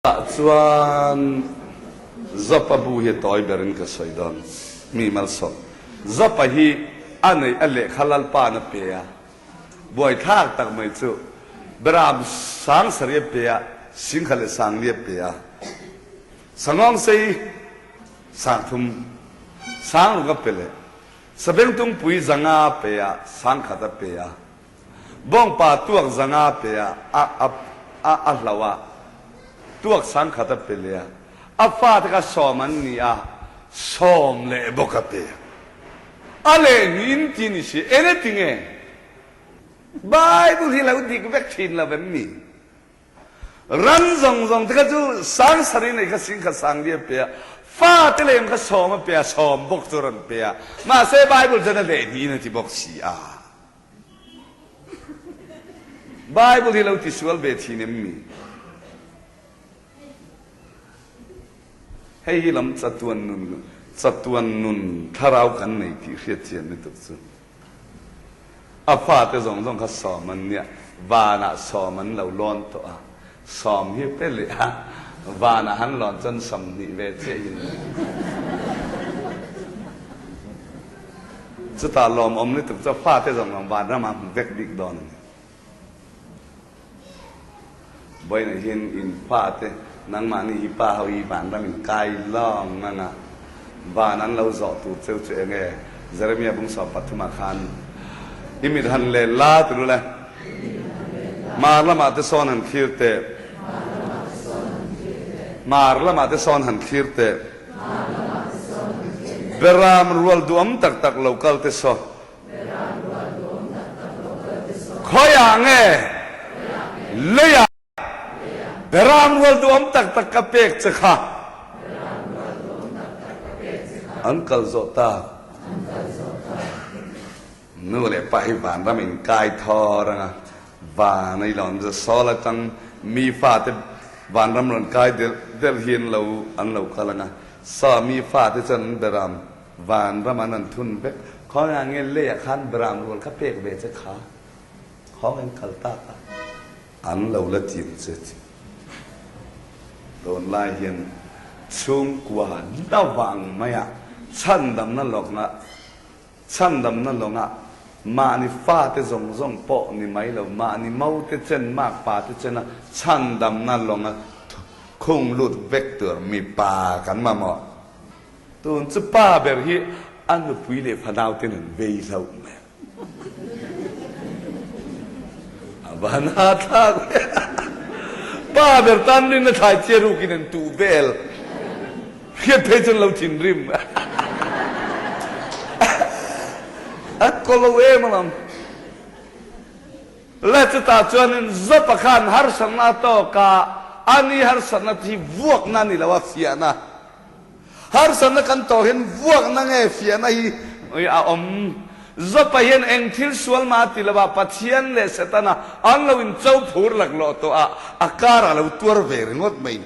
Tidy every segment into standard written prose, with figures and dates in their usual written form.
Tah chuan Zapa bu hi a tawi berin ka sawi dawn. Mi malsawm. Zapa hi a neih a lehkha Lalpa'n a pe a, buaithlak tak mai chu Beram Sangsari a pe a, Singkha leh Sangli a pe a, Sangawngsei Sangthum Sangruk a pe leh Sabengtungpui zanga a pe a, Sangkhat a pe a. Bawngpa tuak zanga pe a, a a a a hlo a, tuak sangkhat a pe leh a, a fate kha sawm an ni a, sawm leh bawk a pe a. A leh hnin ti ni si, eng e tinge? Bible hi lo dik vek thin lo em ni? Ram zawng zawng te kha chu sangsari nei kha singkhat sangli a pe a, fate lem kha sawm a pe a, sawm bawk chu a rawn pe a, mahse Bible chuan a leh hnin a ti bawk si a. Bible hi lo tisual ve thin em ni? Hei hi lam chatuan nun, chatuan nun thlarau kan nei tih hriat chian lutuk chu. A fate zawng zawng kha sawm an nia, vanah sawm an lo lawn tawh a, sawm hi pe leh a, vanah han lawn chuan 20 ve chiah in. Chutah lawmawm lutuk chu fate zawng zawng vanram ah hmu vek bik dawn a ni. Vawiinah hian in fate nangmahni hi pa ho hi vanram in kai lawng ang a, van an lo zawh tur cheu chu eng nge? Jeremia bung 13 ah khan i mit han len la ti lul e. Hmar lamah te sawn han thlir teh. Hmar lamah te sawn han thlir teh. Beram rual duam tak tak lo kal te saw. Khawiah nge leiah beram rual duam tak tak ka pek che kha an kal zawh tak. Nu leh pa hi vanram in kai thawr anga van a ilawm chu sawl atang mi fate vanram rawn kai delh delh hi an lo an lo kal anga saw mi fate chuan an beram vanram an an thun vek khawnge nge leiah khan beram rual kha pek ve che kha khawng in kal tak a an lo la tim che chi tunlai hian chhungkua na vang maia chhandamna lawkna Chhandamna lawngah mahni fate zawng zawng pawh ni mai lo, mahni maute chen, makpa te chena chhandamna lawnga khung lut vek tur mipa kan mamawh. Tun chu pa ber hi a nupui leh fanau ten an vei hlauh mai a. A van hahthlak ve. Pa ber tan rinna thlai chiah rukin an tuh vel. Hriat phei chuan lo thinrim. A ko lo em alawm. Le chutah chuanin Zopa khan harsatna a tawk a, ani harsatna hi vuakna a ni lo a, fiahna. Harsatna kan tawh hian vuakna nge fiahna hi a awm. Zopa hian eng thil sual mah a ti lo a, Pathian leh Setana an lo incho phur laklawh tawh a, a karah a lo tuar ve ringawt mai.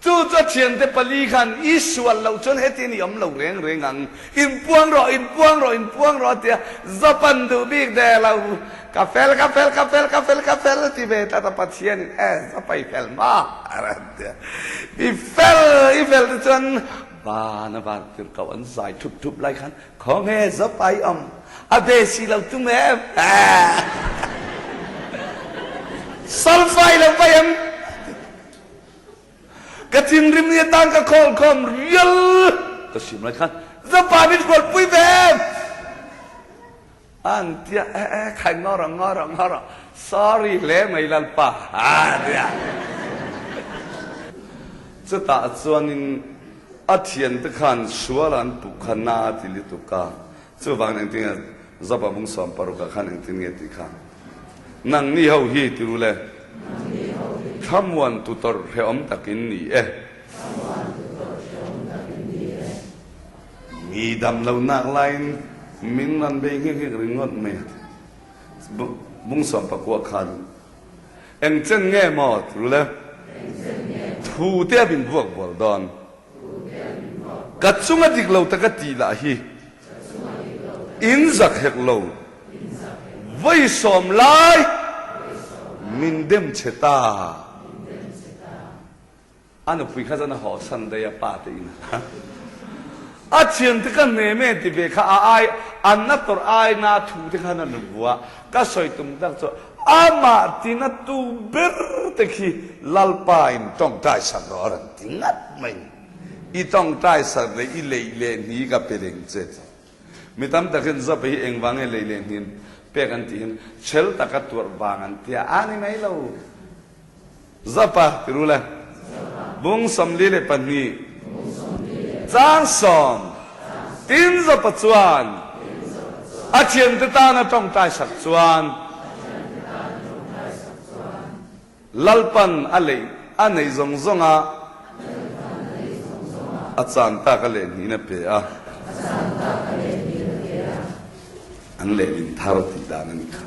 Chu chu a thiante pali khan i sual loh chuan hetiang i awm lo reng reng ang, inpuang rawh, inpuang rawh, inpuang rawh a ti a, Japan duh bik der lo, ka fel, ka fel, ka fel, ka fel, ka fel a ti ve tlat a, Pathianin e Japa i fel ma a rawn ti a, i fel, i fel te chuan van a van tirhkoh an zai thup thup lai khan Khawnge Japa i awm a ve si lo tum em? Solfa i lo vai em? Ka thinrim ni atan ka khawl khawm rial ka sim lai khan Japa min hrualpui ve em? An tia e e khai ngaw rawh ngaw rawh ngaw rawh sorry hle mai Lalpa a tia. Chutah chuanin a thiante khan sual an puh kha na a ti lutuk a, chuvangin engtin nge Job-a bung 60 ah khan engtin nge tih kha nangni ho hi ti ru le, thlamuan tu tawrh hrehawm takin ni e. Mi dam lo nak laiin min rawn bei nghek nghek ringawt mai a ti. Bung 19 khan Eng chen nge maw ti ru le? Thu te a min vuak bual dawn. Ka chunga dik lo taka tih lah hi in zak hek lo. Vawi sawm lai. Min dem che ta. A nupui kha chuan a hawhsan daih a pa te in a. A thiante ka hnem e ti ve kha a ai an na tawrh ai na thu te khan a nu bu a. Ka sawi tum tak chu amah tina tu ber te khi Lalpa in tawngtai sak rawh a rawn ti ngat mai. I tawngtai sak leh i leih leh hni ka pe reng che ti. Mi tam takin Job hi engvang nge leih leh hnin pek an tihin chhel taka tuarh vang an tia a ni mai lo. Zapa ti ru le. Bung 42 Caang sawm Tin Zapa chuan a thiante tana tawngtai sak chuan Lalpan a leih a neih zawng zawnga a chan tak a lehhnihin a pe a. An lehlin thar tih dan a ni kha.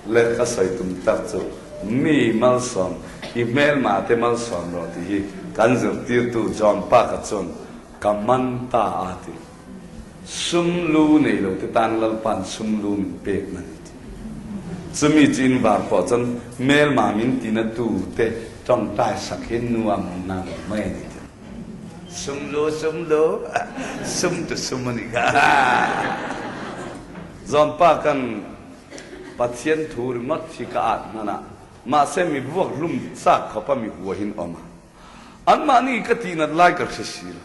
Le ka sawi tum tak chu mi malsawm, i hmelma te malsawm rawh tih hi kan zirtirtu John Park-a chuan ka man ta a ti. Sum lu nei lo te tan Lalpa'n sum lu min pek na ni ti. Chumi chu in var pawh chuan hmelma min tina tu te tawngtai sak hi nuam nang mai a ni ti. Sum lu sum lu, sum tu sum a ni kha. John Park-a'n Pathian thu ringawt hi ka at hman a, mahse mi vuak hlum chak khawpa mi huahin awm a. Anmahni ka tihnat lai ka hre si lo.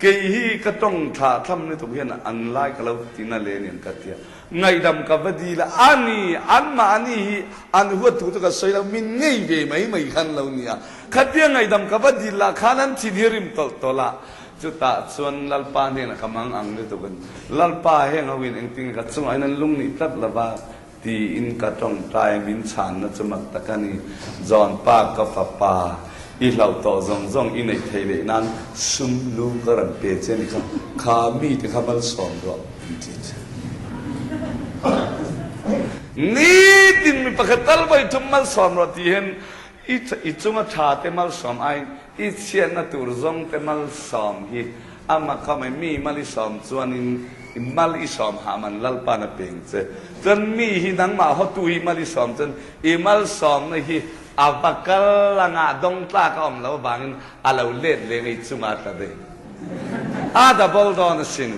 Kei hi ka tawng thlah thlam lutuk hian an lai ka lo tina le aniang ka tia. Ngaihdam ka va dil a, ani, anmahni hi an huat thu chu ka sawi lo, min ngei ve mai mai khan lo nia. Khatia ngaihdam ka va dil lah khan an thin hi rim tawlh tawlh a. Chutah chuan Lalpa hnenah ka mang ang lutuk in, Lalpa heng ho in engtin ka chungah hian an lung nih tlat lova tiin ka tawngtai min chhanna chu mak tak a ni. John pa ka fapa, i hlauh tawh zawng zawng i neih theih leh nan sum lu ka rawn pe che ni kha, kha mite kha malsawm rawh an ti che. Nitin mi pakhat tal vawi thum malsawm rawh tih hian i chunga tha te malsawm aiin I chhiatna tur zawng te malsawm hi a mak a mai, mi mal i sawm chuanin i mal i sawm hah man Lalpa'n a peng che. Chuan mi hi nangmah hawtu hi mal i sawm chuan i malsawmna hi a va kal anga dawng tlak a awm lo avangin a lo let leng i chungah tla daih. A double dawn asin.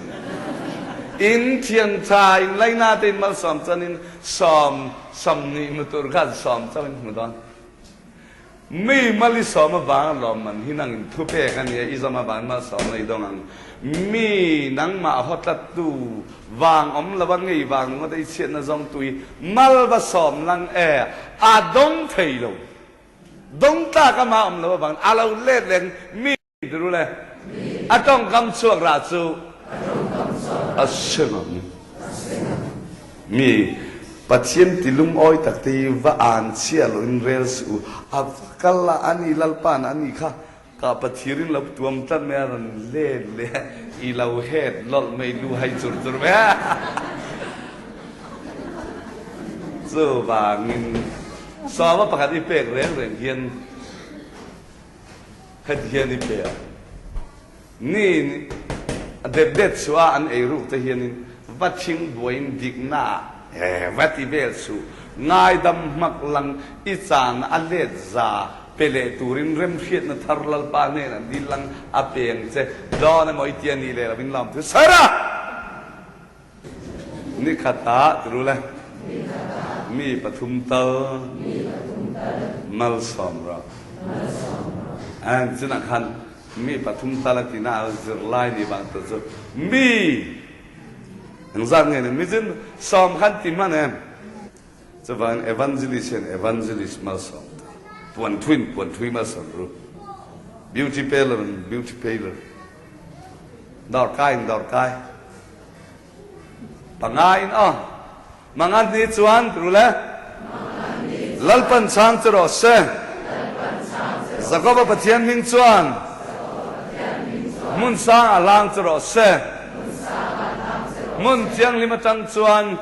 In thian tha in laina te in malsawm chuanin sawm 20 hmu tur khan sawm chauhin hmu dawn. Mi mal i sawm avang lawm man hi nangin thu pek a nia, i zawm avang malsawmna i dawng ang. Mi nangmah haw tlattu vang awm lova ngei vang ringawt a i chhiatna zawngtu hi mal va sawm lang e, a dawng thei lo. Dawng tlak ama awm lo avangin a lo let leh mi. Tiru le, a tawngkam chhuak rah chu a seng ang. Mi Pathian ti lungawi tak te hi va an chhia lo in rel suh u. A va kal a, ani Lalpa'n ani kha ka Pathian in lo tuam tlat mai a rawn let leh a, i lo het lawlh mai lu hai chur chur mai a. Chuvangin sawma pakhat i pek reng reng hian Heti hian i pe a, ni a dep det suh a, an ei ruk te hianin va thing buaiin dikna ah he va ti vel suh, ngaidam hmak lang i cana a let za pe leh turin remhriatna thar Lalpa hnenah dil lang a peng che dawn emaw i tia ni leh lovin lawm thu sawi rawh. Nikhat ah ti rul e. Mi pathum tal malsawm rawh. And cunah khan mi pathum tal a ti na zirlai nih bang tu cu mi engzat nge ni mi cun sawm khan ti hman em. Cuvangin evangelist hian evangelist malsawm tu puanthui in puanthui malsawm ru. Beauty parlor in beauty parlor. Dawrkai in dawrkai. Panga in aw. Mangan ni chuan ti rule. Lalpan chhang che rawh se. Jakoba Pathian hming chuan hmun sang a hlang che rawh se. Hmun thianghlim atang chuan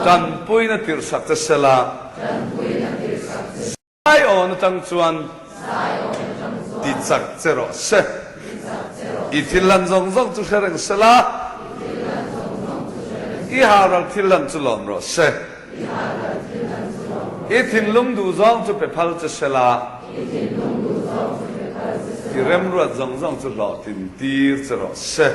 tanpuina tirhsak che sela. Zion atang chuan ti chak che rawh se. I thil hlan zawng zawng chu hre reng sela, i halral thil hlan chu lawm rawh se. I thinlung duhzawng chu pe phal che se la. I remruat zawng zawng chu hlawhtlin tir che rawh se.